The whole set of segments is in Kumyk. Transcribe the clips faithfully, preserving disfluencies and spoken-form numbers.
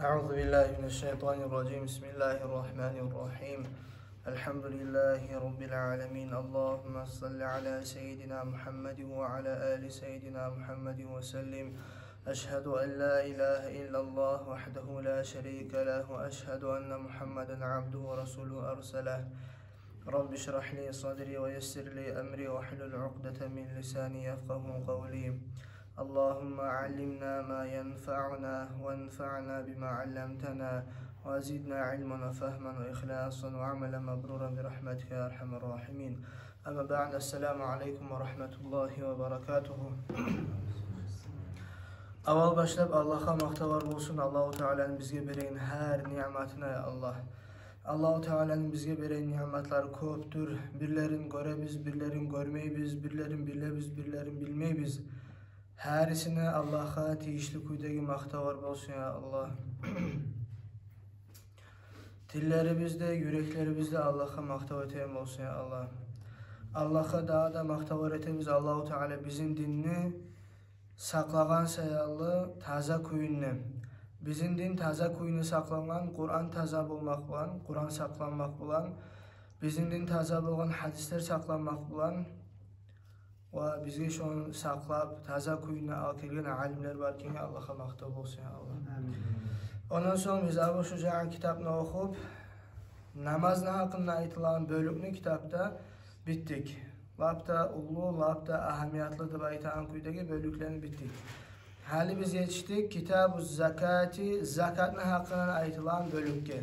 أعوذ بالله من الشيطان الرجيم. بسم الله الرحمن الرحيم. الحمد لله رب العالمين. اللهم صل على سيدنا محمد وعلى آل سيدنا محمد وسلم. أشهد أن لا إله إلا الله وحده لا شريك له، وأشهد أن محمدا عبده ورسوله أرسله. رب اشرح لي صدري ويسر لي أمري واحلل عقدة من لساني يفقهوا قولي. اللهم علمنا ما ينفعنا وانفعنا بما علمتنا وزدنا علما وفهما وإخلاصا وعملا مبرورا برحمتك يا أرحم الراحمين. أما بعد، السلام عليكم ورحمة الله وبركاته. Аввал башлап Аллагьгъа макътавлар болсун, Аллагьу Тааланы бизге береген гьар ниъматына, я Аллагь. Аллагьу Тааланы бизге береген ниъматлары кёпдюр. Бирлерин гёребиз, бирлерин гёрмейбиз, бирлерин билебиз, бирлерин билмейбиз. Гьарисине Аллагьгъа тийишли кюйдеги макътавлар болсун, я Аллагь. Тиллерибиз де, юреклерибиз де Аллагьгъа макътав этеген болсун, я Аллагь. Аллагьгъа дагъы да макътавлар этебиз, Аллагьу Таала бизин динни сакълагъан саялы таза кюйюнде. Бизин дин таза кюйюнде сакълангъан, Къуран таза болмакъ булан, Къуран сакъланмакъ булан, бизин дин таза болгъан, гьадислер сакъланмакъ булан, ва бизге шону сакълап, таза кюйюнде алып гелген алимлер бар экенге Аллагьгъа макътав болсун, я Аллагь. Амин. Ондан сонг биз Абу Шужаъны китабын охуп, намазны гьакъында айтылагъан бёлюкню китапда битдик. Лап да уллу, лап да агьамиятлы деп айтагъан кюйдеги бёлюклени битдик. Гьали биз етишдик китабу закати, закатны гьакъындан айтылагъан бёлюкге.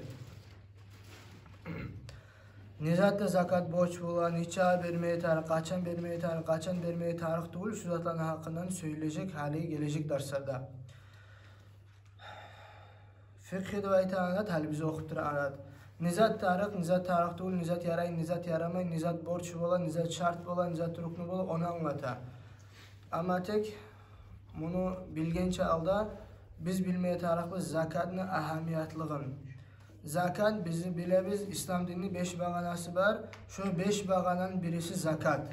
Не затда закат борч бола, нечакъы бермеге тарыкъ, къачан бермеге тарыкъ, къачан бермеге тарыкъ тюгюл, шу затланы гьакъындан сёйлежек гьали гележек дарсларда. Фикъгьи деп айтагъан зат, гьали биз охуп турагъан зат. Не зат тарыкъ, не зат тарыкъ тюгюл, не зат ярай, не зат ярамай, не зат борч бола, не зат шарт бола, не зат рукну бола, ону англата. Амма тек муну билгенче алда биз билмеге тарыкъбыз закатны агьамиятлыгъын. Закат, биз билебиз, ислам динни беш багъанасы бар. Шо беш багъананы бириси закат.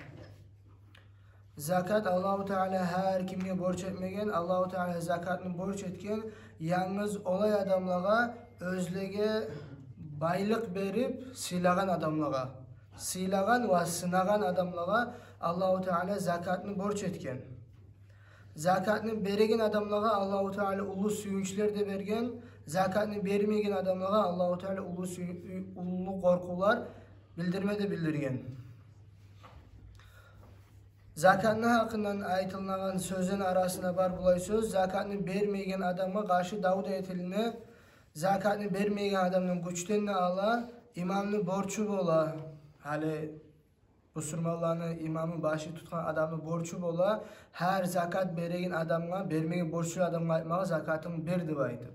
Закат Аллагьу Таала гьар кимге борч этмеген. Аллагьу Таала закатны борч этген янгыз олай адамлагъа, оьзлеге байлыкъ берип сыйлагъан адамлагъа, сыйлагъан ва сынагъан адамлагъа Аллагьу Таала закатны борч этген. Закатны береген адамлагъа Аллагьу Таала уллу сююнчлер де берген, закатны бермеген адамлагъа Аллагьу Таала уллу сюю-, уллу къоркъувлар билдирме де билдирген. Закатны гьакъындан айтылынагъан сёзлени арасында бар булай сёз: закатны бермеген адамгъа къаршы дав да этилине, закатны бермеген адамдан гючден де ала, имамны борчу бола, гьали бусурманланы имамы, башы тутгъан адамны борчу бола, гьар закат береген адамгъа, бермеге борчлу адамгъа айтмагъа: «Закатынгны бер», — деп айтып.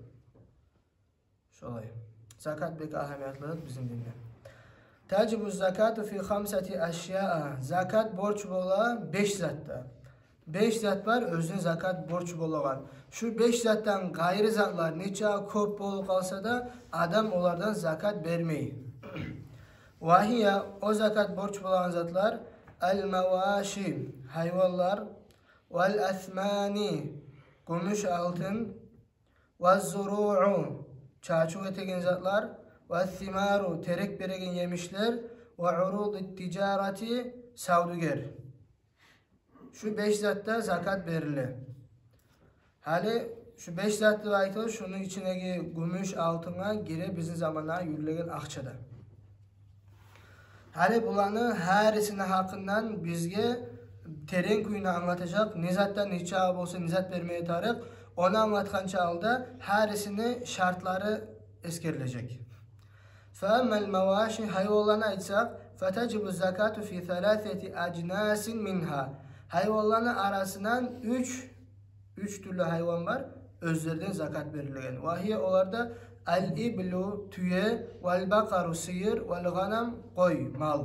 Шолай. Закат бек агьамиятлы зат бизин динде. Тажибу закату фи хамсати ашяа. Закат борч бола беш затда. Беш зат бар оьзюне закат борч болагъан. Шу беш затдан къайры затлар, нечакъы кёп болуп къалса да, адам олардан закат бермей. Ва гьия, о закат борч болагъан затлар: ал-маваши, гьайванлар, вал-асмани, гюмюш, алтын, ваз-зуруу, чачыв этеген затлар, вас-симару, терек береген емишлер, ва урудут-тижарати, савдюгер. Шу беш затда закат бериле. Гьали шу беш зат деп айтылды, шуну ичиндеги гюмюш, алтынгъа гире бизин заманда юрюлеген акъча да. Гьали буланы гьарисини гьакъындан бизге терен кюйде англатажакъ, не затдан нечакъы болса, не зат бермеге тарыкъ, ону англатгъанча алда гьарисини шартлары эсгерилежек. Фа аммал-маваши, гьайванланы айтсакъ, фатажибу закату фи саласати ажнасин мингьа. Гьайванланы арасындан уьч, уьч тюрлю гьайван бар, оьзлерден закат берилеген. Ва гьия, олар да: ал-иблу, тюе, вал-бакъару, сыйыр, вал-гъанам, къой, мал.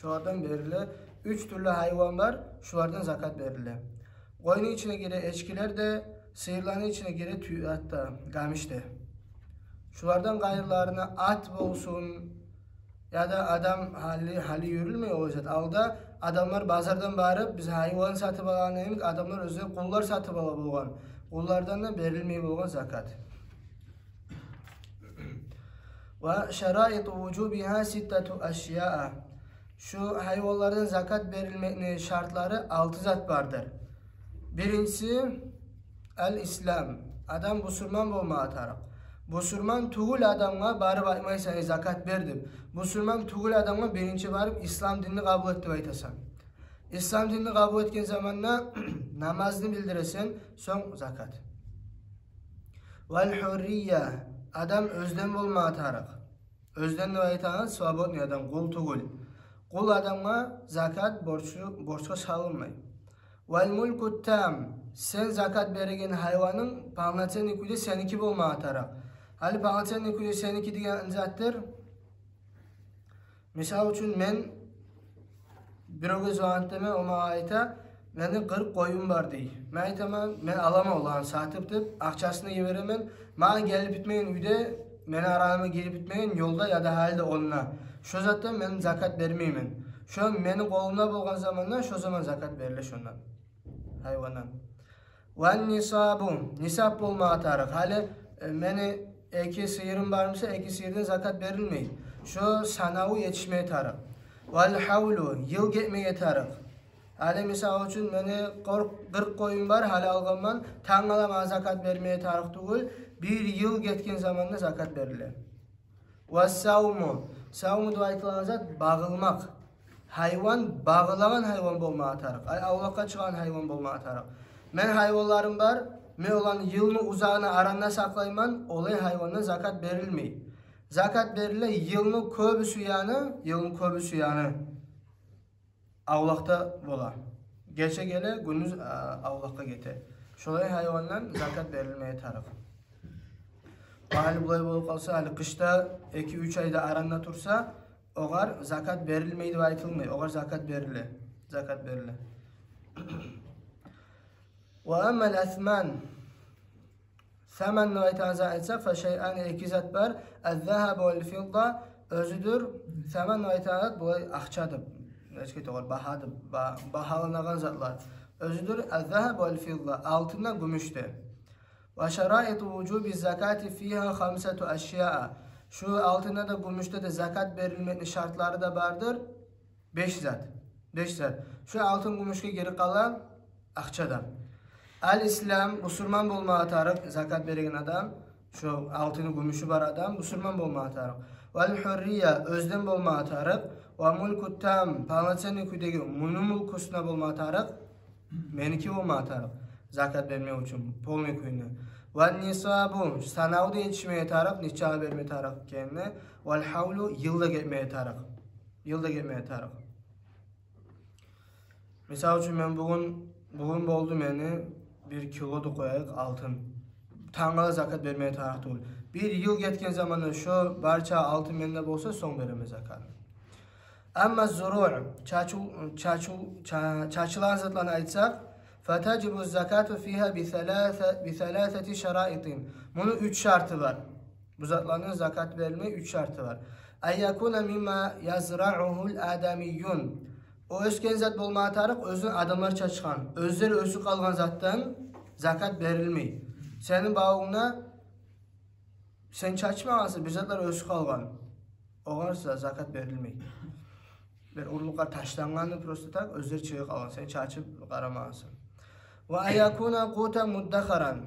Шолардан бериле. Уьч тюрлю гьайван бар, шолардан закат бериле. Къойну ичине гире эчкилер де, сыйырланы ичине гире тюе, гьатта гамиш де. Шулардан къайрыларына, ат болсун, яда адам гьали, гьали юрюлмей о зат. Алда адамлар базардан барып, биз гьайван сатып алагъан йимик, адамлар оьзлер къуллар сатып ала болгъан. Къуллардан да берилмей болгъан закат. Ва шараиту вужубигьа ситтату ашяа. Шу гьайванлардан закат берилмекни шартлары алты зат бардыр. Биринчиси, ал-ислам. Адам бусурман болмагъа тарыкъ. Бусурман тюгюл адамгъа барып айтмайсан: «Эй, закат бер», — деп. Бусурман тюгюл адамгъа биринчи барып: «Ислам динни къабул эт», — деп айтасан. Ислам динни къабул этген заманда намазны билдиресен, сонг закат. Вал хуррия. Адам оьзден болмагъа тарыкъ. Оьзден деп айтагъан свободный адам, къул тюгюл. Къул адамгъа закат борчу, борчгъа салынмай. Вал мулку там. Сен закат береген гьайванынг полноценный кюйде сеники болмагъа тарыкъ. Гьали полноценный кюйде сеники деген затдыр. Мисал учун, мен биревге звонить этемен, о магъа айта: «Мени къыркъ къоюм бар», — дей. Мен айтаман: «Мен аламан оланы сатып», — деп, акъчасын йиберемен. Магъа гелип битмеген уьйде, мени арама гирип битмеген ёлда яда гьали де онда. Шо затдан мен закат бермеймен. Шо мени къолумда болгъан заманда, шо заман закат бериле шондан, гьайвандан. Ван нисабу, нисаб болмагъа тарыкъ. Гьали, э, мени эки сыйырым бар буса, эки сыйырдан закат берилмей. Шо санаву етишмеге тарыкъ. Вал хавлу, йыл гетмеге тарыкъ. Гьали, мисал учун, мени къор-, къыркъ къоюм бар, гьали алгъанман, тангала магъа закат бермеге тарыкъ тюгюл, бир йыл гетген заманда закат бериле. Ва савму. Савму деп айтылагъан зат — багъылмакъ. Гьайван, багъылагъан гьайван болмагъа тарыкъ. Ай, авлакъгъа чыгъагъан гьайван болмагъа тарыкъ. Мен гьайванларым бар, мен оланы йылны узагъына аранда сакълайман, олай гьайвандан закат берилмей. Закат бериле йылны кёбюсю яны, йылны кёбюсю яны авлакъда бола. Гече геле, гюндюз, а, авлакъгъа гете. Шолай гьайвандан закат берилмеге тарыкъ. Гьали булай болуп къалса, гьали къышда эки-уьч айда аранда турса, огъар закат берилмей деп айтылмай, огъар закат бериле. Закат бериле. Ва аммал асман. Саман деп айтагъан зат айтсакъ, фа шайъан, эки зат бар. Аз-загьабу вал фидда, оьзюдюр. Саман деп айтагъан зат булай акъча деп, нечик айта, огъар багьа деп, ба-, багьаланагъан затлар. Оьзюдюр аз-загьабу вал фидда, алтын да, гюмюш де. Ва шараиту вужуби закати фигьа хамсату ашяа. Шу алтында да, гюмюшде де закат берилмекни шартлары да бардыр. Беш зат. Беш зат. Шу алтын, гюмюшге гирип къала акъча да. Ал-ислам, бусурман болмагъа тарыкъ закат береген адам. Шу алтыны, гюмюшю бар адам бусурман болмагъа тарыкъ. Вал хуррия, оьзден болмагъа тарыкъ. Ва мулку там, полноценный кюйдеги муну мулкусуна болмагъа тарыкъ. Меники болмагъа тарыкъ закат бермек учун полный кюйде. Ва нисабу, санаву да етишмеге тарыкъ, нечагъа берме тарыкъ экенине. Вал хавлу, йыл да гетмеге тарыкъ. Йыл да гетмеге тарыкъ. Мисал учун, мен бугюн, бугюн болду мени бир кило деп къояйыкъ алтын. Тангала закат бермеге тарыкъ тюгюл. Бир йыл гетген заманда шо барча алтын менде болса, сонг беремен закатны. Амма зуруъ, чачыл-, чачыл-, ча-, чачылагъан затланы айтсакъ, фатажибу закату фигьа би саласа-, би саласати шараитин. Муну уьч шарты бар. Бу затланы закат берилмей уьч шарты бар. Ан якуна мимма язраъугьул адамиюн. О оьсген зат болмагъа тарыкъ, оьзюн адамлар чачгъан, оьзлери оьсюп къалгъан затдан закат берилмей. Сени бавунгда сен чачмагъансан, бир затлар оьсюп къалгъан. Огъар за-, закат берилмей. Бир урлукъгъа ташлангъанды просто так, оьзлери чыгъып къалгъан, сен чачып къарамагъансан. Ва ан якуна къутан муддахаран.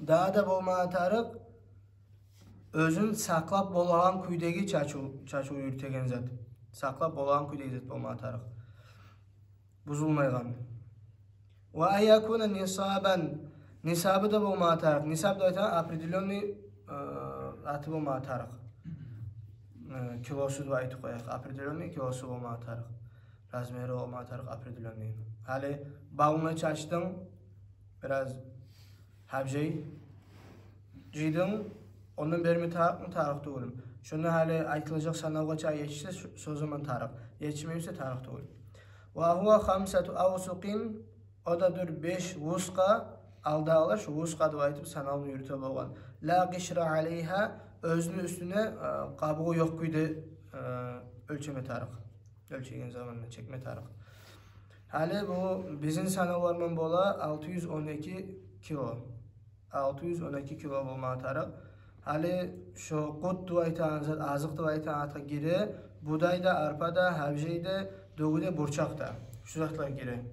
Дагъы да болмагъа тарыкъ, оьзюн сакълап болагъан кюйдеги чачыв, чачыв юрютеген зат. Сакълап болагъан кюйдеги зат болмагъа тарыкъ. Бузулмайгъан. Ва ан якуна нисабан. Нисабы да болмагъа тарыкъ. Нисаб деп айтагъан определённый, э, аты болмагъа тарыкъ. Э, килосу деп айтып къояйыкъ. Определённый килосу болмагъа тарыкъ. Размери болмагъа тарыкъ определённый. Гьали бавунгну чачдынг, бираз гьабжай жыйдынг, ондан берме тарыкъмы, тарыкъ тюгюлмю? Шонда гьали айтылажакъ санавгъа чакъы етишсе, шо, шо заман тарыкъ. Етишмей буса, тарыкъ тюгюл. Ва гьува хамсату авсукъин, о да дюр беш вускъа, алдагъылар шу вускъа деп айтып санавну юрюте болгъан. Ла къишра алайгьа, оьзюню уьстюне, э, къабугъу ёкъ кюйде, э, оьлчеме тарыкъ. Оьлчеген заманда чекме тарыкъ. Гьали бу бизин санавларман бола алты юз он эки кило. Алты юз он эки кило болмагъа тарыкъ. Гьали шо къут деп айтагъан зат, азыкъ деп айтагъан затгъа гире будай да, арпа да, гьабижай да, дюгю де, бурчакъ да. Шу затлар гире.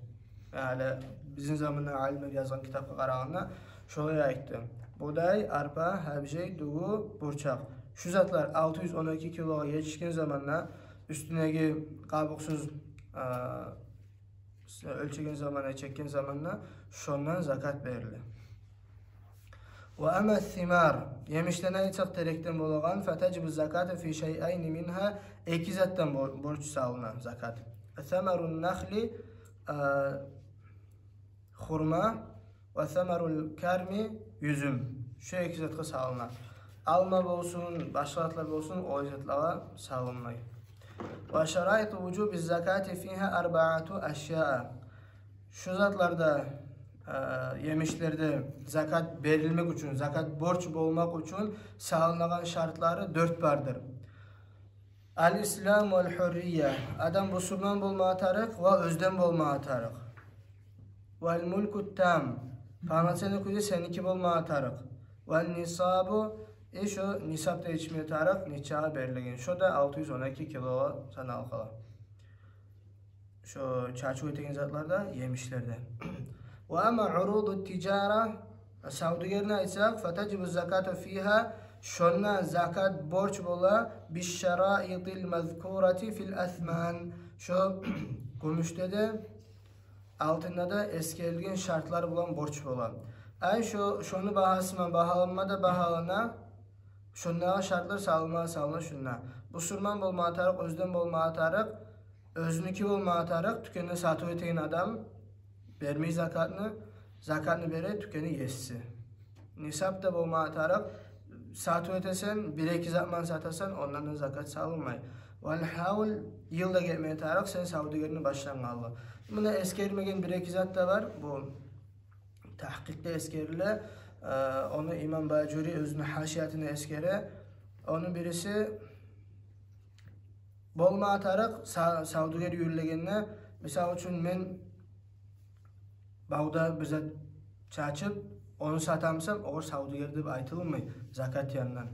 Гьали бизин заманны алимлер язгъан китапгъа къарагъанда, шолай айтды. Будай, арпа, гьабижай, дюгю, бурчакъ. Шу затлар алты юз он эки килогъа етишген заманда, уьстюндеги къабукъсуз, а, оьлчеген заманда, чекген заманда, шондан закат бериле. Ва амма симар, емишлени айтсакъ, терекден болагъан, фатажибу закату фи шайъайни мингьа, эки затдан бор-, борч салына закат. Самарун нахли, а, хурма, ва самарул карми, юзюм. Шу эки затгъа салына. Алма болсун, башгъа затлар болсун, о затлагъа салынмай. Ва шараиту вужуби закати фигьа арбаату ашяа. Шу затларда, э, емишлерде закат берилмек учун, закат борч болмакъ учун салынагъан шартлары дёрт бардыр. Ал-ислам вал-хуррия. Адам бусурман болмагъа тарыкъ ва оьзден болмагъа тарыкъ. Вал-мулку там. Полноценный кюйде сеники болмагъа тарыкъ. Вал-нисабу. Э, шо нисап да етишмеге тарыкъ, нечагъы берилеген. Шо да алты юз он эки килогъа саналып къала. Шо чачыв этеген затларда, емишлерде. Ва амма уруду тижара, савдюгерни айтсакъ, фатажибу закату фигьа, шонда закат борч бола, бишшараитил мазкурати фил асман. Шо гюмюшде де, алтында да эсгерилген шартлар булан борч бола. Ай, шо, шону багьасыман багьаланма да багьалана, шондагъы шартлар салынма да салына шунда. Бусурман болмагъа тарыкъ, оьзден болмагъа тарыкъ, оьзюнюки болмагъа тарыкъ, тюкенде сатыв этеген адам бермей закатны, закатны бере тюкенни еси. Нисап да болмагъа тарыкъ, сатыв этесен, бир-эки затман сатасан, ондан да закат салынмай. Вал хавл, йыл да гетмеге тарыкъ сен савдюгерни башлангъанлы. Мунда эсгерилмеген бир-эки зат да бар. Бу тагькъикъда эсгериле, э, ону имам Бажури оьзюню гьашиятында эсгере. Ону бириси болмагъа тарыкъ са-, савдюгер юрюлегенде, мисал учун, мен бавда бир зат чачып, ону сатамсам, огъар савдюгер деп айтылмай закат янындан.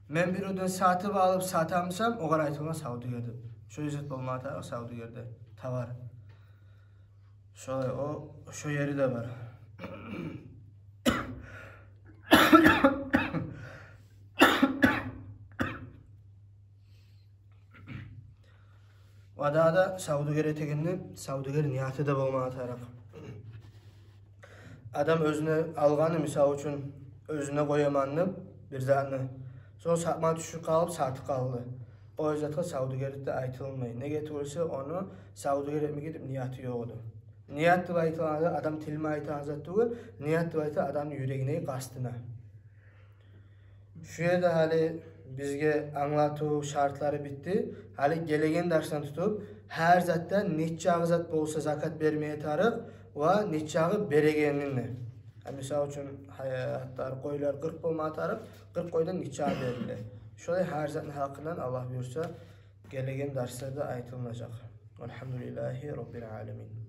Мен биревден сатып алып сатамсам, огъар айтылма савдюгер деп. Шо изет болмагъа тарыкъ савдюгерде, товар. Шолай, о, шо ери де бар. Ва дагъы да савдюгер этегенде, савдюгер нияты да болмагъа тарыкъ. Адам оьзюне алгъаны, мисал учун, оьзюне къояман деп бир затны. Сонг сатма тюшюп къалып, сатып къалды. О затгъа савдюгер деп де айтылмай. Неге тюгюл эсе, ону савдюгер этмеге деп нияты ёкъ эди. Ният деп айтылагъан зат адам тил булан айтагъан зат тюгюл, ният деп айта адамны юрегине, къастына. Шу ерде гьали бизге англатыв шартлары битди. Гьали гелеген дарсдан тутуп, гьар затда нечагъы зат болса закат бермеге тарыкъ ва нечагъы берегенин де. Гьа, мисал учун, гьа, аттар, къойлар къыркъ болмагъа тарыкъ, къыркъ къойдан нечагъы бериле. Шолай гьар затны гьакъындан, Аллагь буюрса, гелеген дарсларда айтылынажакъ. Валгьамдулиллагьи раббил аламин.